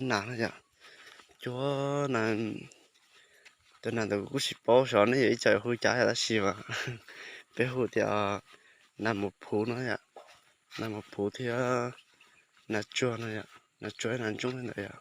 nas no yom. Cua, cov nas ntawd kuv kuj tsis paub xyov nej yog ib co hu cas yom, tab sis mas peb hu tias nas mus phuv no yom. Nas mus phuv thiab nas tsuag no yom, nas tsuag nas ntsooj ntawd yom.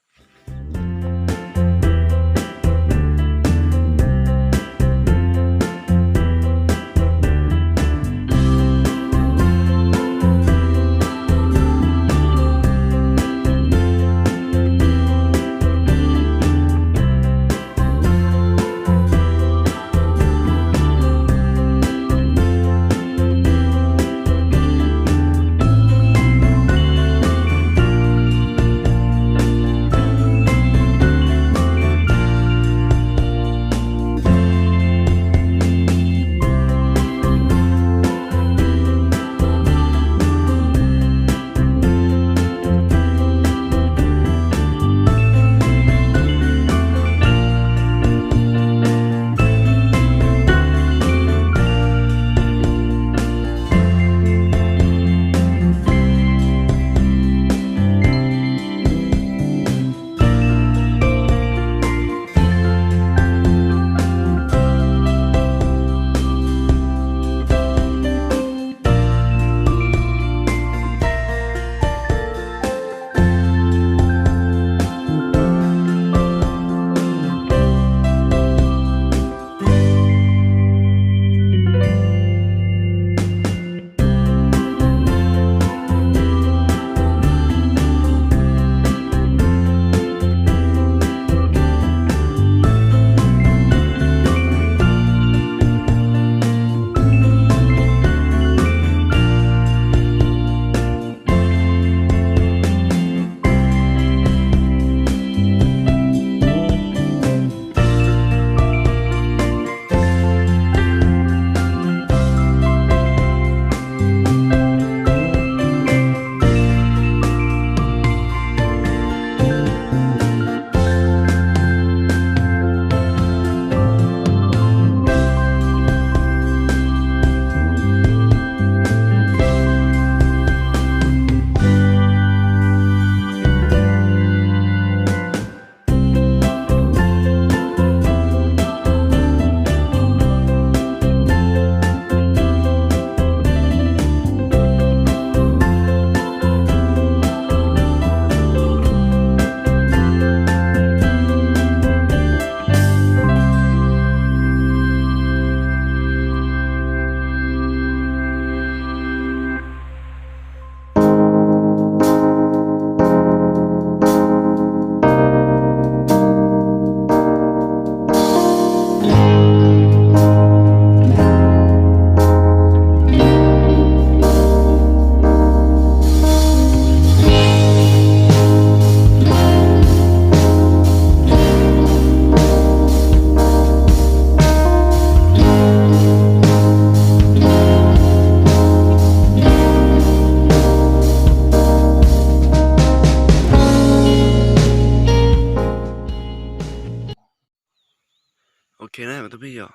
Ok na, tus phooj ywg,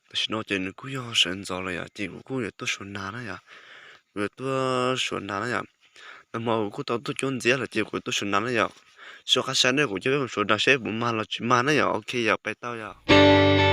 tam sim no ces nws kuj yog sawv ntxov lawm yom, ces kuv kuj yuav tuaj suav nas na yom. Kuv yuav tuaj suav nas na yom. Nag hmo kuv kuj tau tuaj cuab ntxiab lawm ces kuv tuaj suav nas na yom. Soj qab saib ne, kuv coj peb mus suav nas seb puas mag los tsis mag na yom. Ok yom, peb tau yom.